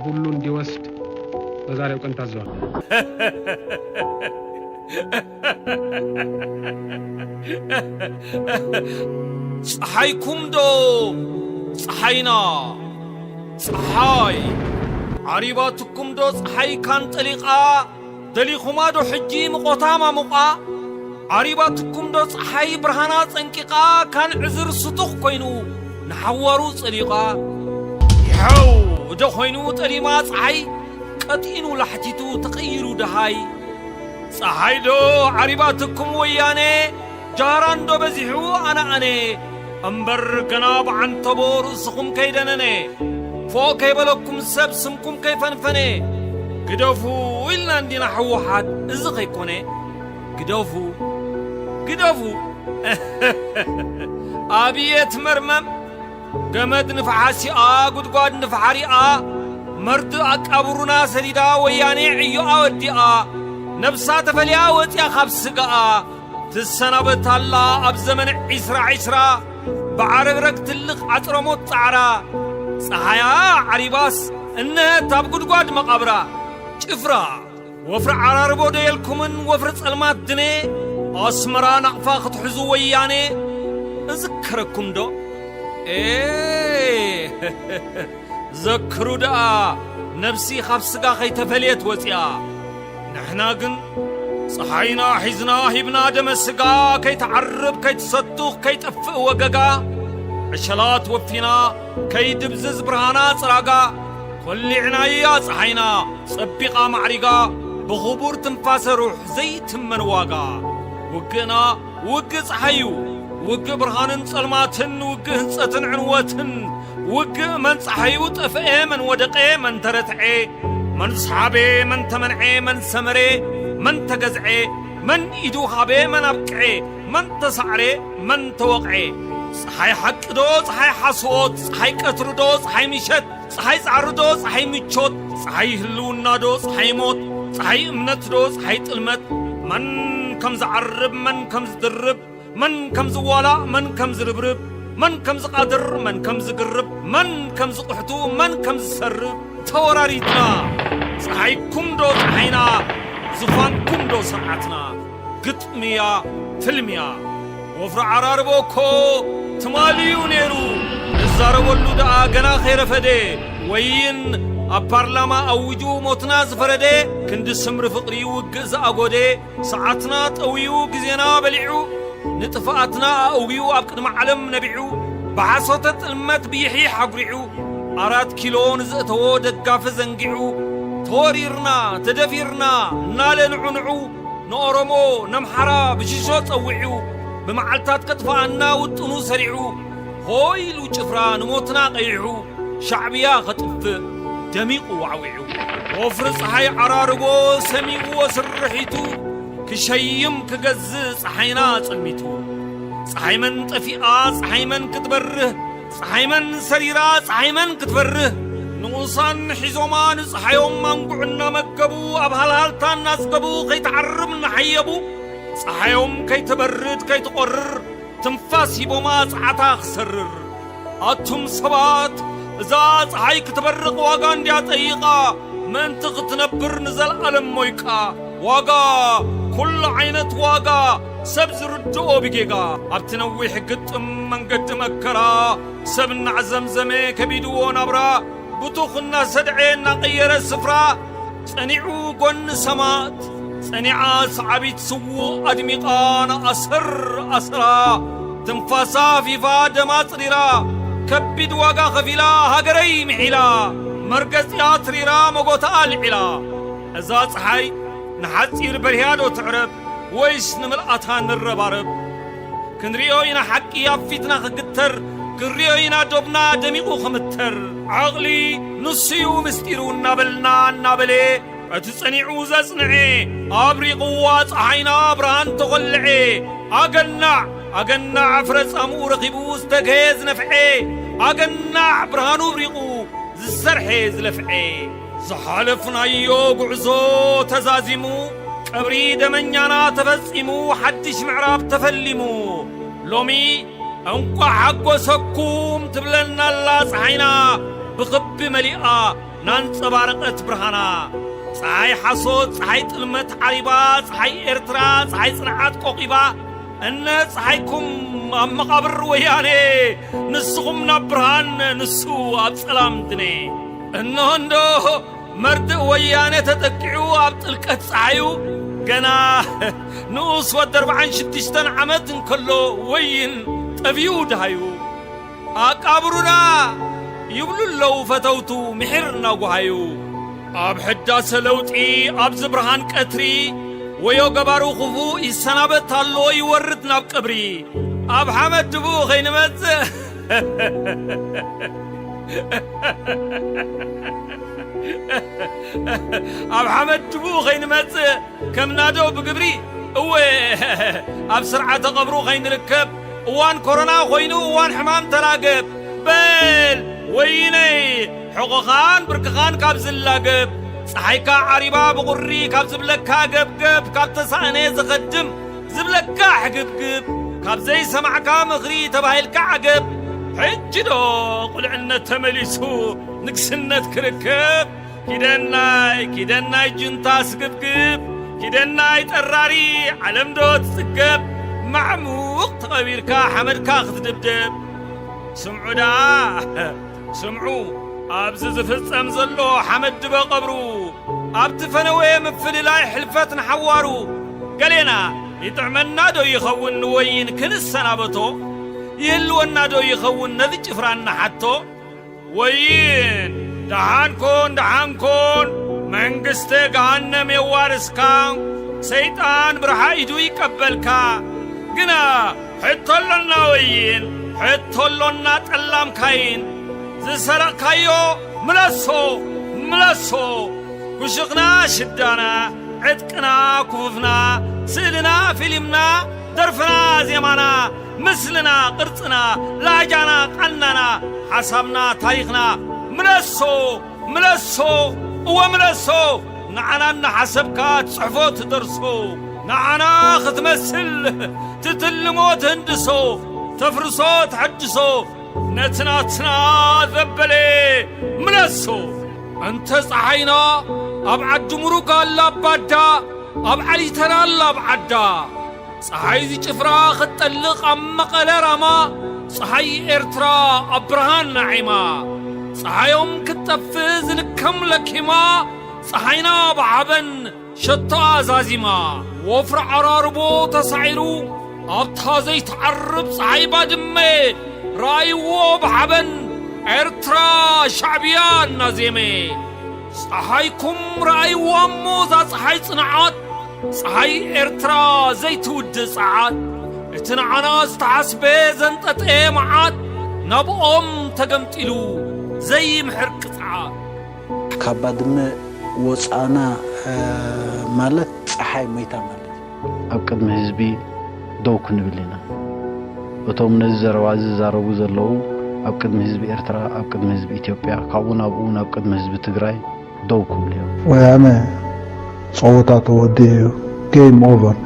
ሁሉ እንዲወስድ በዛሬው ቀን ታዟል። ጸሓይኩም ዶ ጸሓይና? ጸሓይ ዓሪባትኩም ዶ ጸሓይ ካን ጠሊቓ? ደሊኹማ ዶ ሕጂ ምቖታ ማሙቓ? ዓሪባትኩም ዶ ጸሓይ ብርሃና ጸንቂቓ? ካን ዕዝር ስቱኽ ኮይኑ ንሓዋሩ ጸሊቓ? ይሐው እደ ኮይኑ ጠሊማ ጸሓይ ቀጢኑ ላሕቲቱ ተቐይሩ ደሃይ። ጸሓይ ዶ ዓሪባትኩም ወያኔ? ጃህራን ዶ በዚሑ ኣነ ኣነ? እምበር ገና ብዓንተቦ ርእስኹም ከይደነነ፣ ፎእ ከይበለኩም ሰብ ስምኩም ከይፈንፈነ። ግደፉ ኢልና እንዲና ህወሓት፣ እዚ ከይኮነ። ግደፉ፣ ግደፉ። ኣብየት መርመም፣ ገመድ ንፈሓሲኣ፣ ጉድጓድ ንፈሓሪኣ፣ መርድእ ኣቃብሩና ሰዲዳ ወያኔ ዕዮኣ ወዲኣ፣ ነብሳ ተፈልያ ወፂኣ ካብ ስጋኣ፣ ትሰናበት ኣላ ኣብ ዘመን ዒስራ ዒስራ፣ ብዓረግረግ ትልቕ ዓፅረሞት ፃዕራ። ፀሓያ ዓሪባስ እነሀት ኣብ ጉድጓድ መቓብራ። ጭፍራ ወፍሪ ዓራርቦ ዶ የልኩምን ወፍሪ ጸልማት ድነ? ኣስመራ ናቕፋ ክትሕዙ ወያኔ እዝክረኩም ዶ? ኤ ዘክሩ ደኣ ነብሲ ካብ ስጋ ከይተፈልየት ወጺኣ። ንሕና ግን ጸሓይና ሒዝና ሂብና ደመ ስጋ ከይትዓርብ ከይትሰቱኽ ከይጠፍእ ወገጋ ዕሸላት ወፊና ከይድብዝዝ ብርሃና ጽራጋ ኮሊዕናያ ጸሓይና ጸቢቓ ማዕሪጋ ብኽቡር ትንፋሰ ሩሕ ዘይትመን ዋጋ። ውግእና ውግእ ጸሓይ እዩ። ውግእ ብርሃንን ጸልማትን፣ ውግእ ህንጸትን ዕንወትን። ውግእ መን ጸሓዩ ጠፍኤ፣ መን ወደቐ፣ መን ተረትዔ፣ መን ዝሓበ፣ መን ተመንዔ፣ መን ሰመረ፣ መን ተገዝዔ፣ መን ኢዱ ሃበ፣ መን ኣብቅዔ፣ መን ተሳዕረ፣ መን ተወቕዔ። ጸሓይ ሓቂ ዶ ጸሓይ ሓስቦት፣ ጸሓይ ቀትሪ ዶ ጸሓይ ምሸት፣ ጸሓይ ጻዕሪ ዶ ጸሓይ ምቾት፣ ጸሓይ ህልውና ዶ ጸሓይ ሞት፣ ጸሓይ እምነት ዶ ጸሓይ ጥልመት፣ መን ከም ዝዓርብ መን ከም ዝድርብ፣ መን ከም ዝዋላእ መን ከም ዝርብርብ፣ መን ከም ዝቓድር መን ከም ዝግርብ፣ መን ከም ዝቕሕቱ መን ከም ዝሰርብ ተወራሪትና። ጸሓይኩም ዶ ጸሓይና፣ ዙፋንኩም ዶ ስርዓትና። ግጥምያ ፍልምያ ወፍሪ ዓራርቦ እኮ ትማሊ እዩ ነይሩ። ንዛረበሉ ደኣ ገና ከይረፈደ። ወይን ኣብ ፓርላማ ኣዊጁ ሞትና ዝፈረደ። ክንዲ ስምሪ ፍቕሪ ውግእ ዝኣጎደ። ሰዓትና ጠውዩ ግዜና በሊዑ። ንጥፍኣትና ኣእውዩ ኣብ ቅድሚ ዓለም ነቢዑ። ብሓሶተ ጥልመት ብይሕይሕ ኣጉሪዑ። ኣራት ኪሎ ንዘእተዎ ደጋፊ ዘንጊዑ። ተወሪርና ተደፊርና እናለ ንዑንዑ። ንኦሮሞ ነምሓራ ብሽሾ ጸዊዑ። ብመዓልታት ከጥፍኣና ውጥኑ ሰሪዑ። ሆይ ኢሉ ጭፍራ ንሞትና ቀይሑ። ሻዕብያ ከጥፍእ ደሚቑ ዋዕዊዑ። ወፍሪ ጸሓይ ዓራርቦ ሰሚዕዎ ስርሒቱ። ክሸይም ክገዝእ ጸሓይና ጸልሚቱ። ጸሓይ መን ጠፊኣ ጸሓይ መን ክትበርህ፣ ጸሓይ መን ሰሪራ ጸሓይ መን ክትበርህ። ንኡሳን ሒዞማ ንጸሓዮም ኣንጉዕ እናመገቡ ኣብ ሃልሃልታ እናጽገቡ ከይትዓርብ እናሓየቡ ጸሓዮም ከይትበርድ ከይትቖርር ትንፋስ ሂቦማ ጸዓታ ክሰርር። ኣቱም ሰባት እዛ ጸሓይ ክትበርቕ ዋጋ እንድያ ጠይቓ ምእንቲ ክትነብር ንዘለኣለም ሞይቃ። ዋጋ ኩሉ ዓይነት ዋጋ ሰብ ዝርድኦ ብጌጋ ኣብቲ ነዊሕ ግጥም መንገዲ መከራ ሰብ እናዕዘምዘመ ከቢድዎ ናብራ ብቱኽ እናሰድዐ እናቐየረ ስፍራ ጸኒዑ ጎኒ ሰማእት ጸኒዓ ሰዓቢት ስዉእ ኣድሚቓ ንኣሰር ኣሰራ ትንፋሳ ሃፊፋ ደማ ጽሪራ ከቢድ ዋጋ ከፊላ ሃገረይ ምሒላ መርገጺኣ ትሪራ መጎታኣ ልዒላ እዛ ጸሓይ ንሓጺር በሪሃ ዶ ትዕረብ ወይስ ንምልኣታ ንረባረብ? ክንሪኦ ኢና ሓቂ ኣብ ፊትና ክግተር ክንሪኦ ኢና ዶብና ደሚቑ ክምተር ዓቕሊ ንሱዩ ምስጢሩ እናበልና እናበለ እቲ ጸኒዑ ዘጽንዐ ኣብሪቕዋ ጸሓይና ብርሃን ተኾልዐ ኣገናዕ ኣገናዕ ፍረ ጻምኡ ረኺቡ ዝተግሀ ዝነፍዐ ኣገናዕ ብርሃኑ ኣብሪቑ ዝሰርሐ ዝለፍዐ ዝሓለፍናዮ ጉዕዞ ተዛዚሙ ቀብሪ ደመኛና ተፈጺሙ ሓድሽ ምዕራፍ ተፈሊሙ ሎሚ እንቋዕ ሓጎሰኩም ትብለና ኣላ ጸሓይና ብኽቢ መሊኣ ናንጸባረቐት ብርሃና። ጸሓይ ሓሶት፣ ጸሓይ ጥልመት ዓሪባ፣ ጸሓይ ኤርትራ፣ ጸሓይ ጽንዓት ቆቒባ፣ እነ ጸሓይኩም ኣብ መቓብር ወያኔ፣ ንስኹም ናብ ብርሃን፣ ንሱ ኣብ ጸላም ድኔ። እንሆ እንዶ መርድእ ወያነ ተጠቂዑ ኣብ ጥልቀት ጸሓዩ፣ ገና ንኡስ ወዲ ኣርብዓን ሽዱሽተን ዓመት እንከሎ ወይን ጠፍዩ ደሃዩ። ኣቃብሩና ይብሉ ኣለዉ ፈተውቱ ምሒር እናጓሃዩ። ኣብ ሕዳሰ ለውጢ ኣብዚ ብርሃን ቀትሪ፣ ወዮ ገባሩ ክፉእ ይሰናበት ኣሎ ይወርድ ናብ ቀብሪ። ኣብ ሓመድ ድቡእ ከይንመጽእ፣ ኣብ ሓመድ ድቡእ ከይንመጽእ፣ ከም ናዶ ብግብሪ፣ እወ፣ ኣብ ስርዓተ ቀብሩ ከይንርከብ፣ እዋን ኮሮና ኮይኑ እዋን ሕማም ተራገብ። በል ወይነይ፣ ሕቖኻን ብርክኻን ካብ ዝላገብ፣ ጸሓይካ ዓሪባ ብቑሪ ካብ ዝብለካ ገብገብ፣ ካብ ተሳእነ ዝኸድም ዝብለካ ሕግብግብ፣ ካብ ዘይሰማዕካ ምኽሪ ተባሂልካ ዓገብ። ሕጂ ዶ ቁልዕነት ተመሊሱ ንግስነት ክርከብ? ኪደናይ፣ ኪደናይ ጁንታ ስግብግብ፣ ኪደናይ ጠራሪ ዓለም ዶ ትጽገብ? ማዕሙቕ ተቐቢርካ ሓመድካ ክትድብደብ። ስምዑ ደኣ፣ ስምዑ፣ ኣብዚ ዝፍጸም ዘሎ ሓመድ ድበ ቀብሩ፣ ኣብቲ ፈነወ ምፍልላይ ሕልፈት ንሓዋሩ። ገሌና ይጥዕመና ዶ ይኸውን ንወይን ክንሰናበቶ? ይህልወና ዶ ይኸውን ነዚ ጭፍራ እንሓቶ? ወይን ደሓን ኩን ደሓን ኩን፣ መንግስተ ገሃነም የዋርስካ፣ ሰይጣን ብርሃ ኢዱ ይቀበልካ። ግና ሕቶ ኣሎና ወይን፣ ሕቶ ኣሎና ጠላም ካይን፣ ዝሰረቕካዮ ምለሶ፣ ምለሶ። ኩሽኽና ሽዳና፣ ዕጥቅና ኩፍፍና፣ ስእልና ፊልምና፣ ደርፍና ዜማና፣ ምስልና ቅርጽና፣ ላጃና ቃናና፣ ሓሳብና ታሪኽና፣ ምለሶ፣ ምለሶ፣ እወ ምለሶ። ንዓና እናሓሰብካ ትጽሕፎ ትደርሶ፣ ንዓና ክትመስል ትትልሞ ትህንድሶ፣ ተፍርሶ ትሐድሶ፣ ነቲ ናትና ዘበለ ምለሶ። እንተ ጸሓይና ኣብ ዓዲ ሙሩግ ኣላ ኣብ ባዳ፣ ኣብ ዓሊተና ኣላ ኣብ ዓዳ። ጸሓይ እዚ ጭፍራ ክትጠልቕ ኣብ መቐለ ራማ፣ ጸሓይ ኤርትራ ኣብ ብርሃን ናዒማ። ጸሓዮም ክትጠፍእ ዝልከም ለኪማ፣ ጸሓይና ብሓበን ሸቶኣ ዛዚማ። ወፍሪ ዓራርቦ ተሳዒሩ ኣብታ ዘይትዓርብ ጸሓይ ባድመ፣ ረኣይዎ ብሓበን ኤርትራ ሻዕብያ እናዜመ። ጸሓይኩም ረኣይዋ እሞ እዛ ጸሓይ ጽንዓት፣ ጸሓይ ኤርትራ ዘይትውድእ ጸዓት። እቲ ንዓና ዝተሓስበ ዘንጠጠ መዓት፣ ናብኦም ተገምጢሉ ዘይምሕር ቅጽዓት። ካብ ባድመ ወጻእና፣ እ፣ ማለት ጸሓይ ሞይታ ማለት እዩ። ኣብ ቅድሚ ህዝቢ ደው ክንብል ኢና። እቶም ነዚ ዘረባ እዚ ዝዛረቡ ዘለዉ ኣብ ቅድሚ ህዝቢ ኤርትራ፣ ኣብ ቅድሚ ህዝቢ ኢትዮጵያ፣ ካብኡ ናብኡ ናብ ቅድሚ ህዝቢ ትግራይ ደው ክብሉ እዮም። ወያነ ጸወታ ተወዲኡ እዩ። ጌም ኦቨር።